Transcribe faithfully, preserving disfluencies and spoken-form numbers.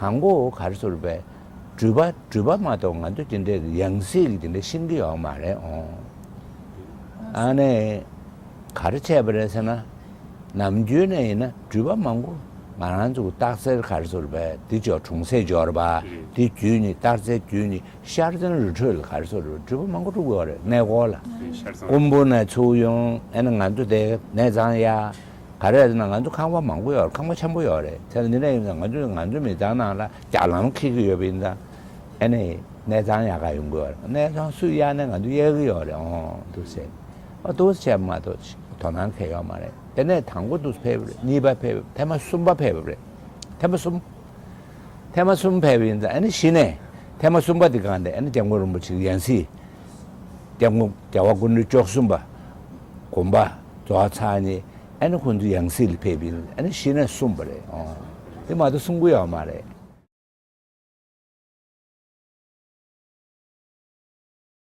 དང་པོ་ག་རེ་ཟེར་བས། འགྲུལ་པ་འགྲུལ་པ་མ་གཏོགས་ང་ཚོ་དེ་འདྲའི་ཡང་སྲིད་ཀྱི་དེ་འདྲ་ཤེས་ཀྱི་ཡོད་མ་རེད་ཨོ། ཨ་ནི། ག་རེ་བྱས་པ་རེད་ཟེར་ན། ནམ་རྒྱུན་ནས་ཡིན་ན་འགྲུལ་པ་མང་པོ་ང་རང་ཚོ་རྟགས་གསལ་ག་རེ་ཟེར་བས་འདི་ཅོག་གྲོང་གསེབ་འབྱོར་པ་འདི་བརྒྱུད་ནས་རྟགས་གསལ་བརྒྱུད་ནས་ཤར་རྩེ་རི་ཁྲོད་ལ་ག་རེ་ཟེར་བས་འགྲུལ་པ་མང་པོ་འགྲོ་གི་ཡོད་རེད་གནས་སྐོར་ལ། ཤར་ཚང་ཀོང་པོ་ནས་ཚུར་ཡོང་ཨ་ནི་ང་ཚོ་དེ་གནས་ཚང་ཡ། ག་རེ་ཟེར་ན་ང་ཚོ་ཁང་པ་མང་པོ་ཡོད་རེད་ཁང་པ་ཆེན་པོ་ཡོད་རེད་ཚེ་ལ་འདི་འདྲ་ཡིན་ཙང་ང་ཚོ་ང་ཚོའི་མི་ཚང་ནང་ལ་རྒྱ་ལམ་འཁེལ་གྱི་ཡོད་པ་ཡིན་ཙང་ཨ་ནི་གནས་ཚང་ཡག་ག་ཡོང་གི་ཡོད་རེད་གནས་ཚང་སུས་གཡར་ནས་ང་ཚོ་གཡར་གྱི་ཡོད་རེད་ཨོ་འདུག་ཟེར་ཨ་འདུག་ཟེར་མ་གཏོགས་དོ་སྣང་གང་ཡོད་མ་རེད་དེ་ནས་དང་པོ་འདུག་ཕེབས་རེད་གཉིས་པ་ཕེབས་ཐེངས་མ་གསུམ་པ་ཕེབས་རེད་ཐེངས་མ་གསུམ། ཐེངས་མ་གསུམ་ཕེབས་ཡིན་ཙང་ཨ་ནི་གཞི་ནས་ཐེངས་མ་གསུམ་པ་འདི་གང་དེ་ཨ་ནི་སྐྱབས་མགོན་རིན་པོ་ཆེ་ཡང་སྲིད། སྐྱབས་མགོན་རྒྱལ་བ་སྐུ་ཕྲེང་བཅུ་གསུམ་པ། དགོངས་པ་རྫོགས་ཚར་ནས་ཨ་ནི་ཁོང་ཚོ་ཡང་སྲིད་ལ་ཕེབས་ཡིན་ཨ་ནི་གཞི་ནས་གསུངས་པ་རེད་ཨོ། དེ་མ་གཏོགས་གསུང་གི་ཡོད་མ་རེད།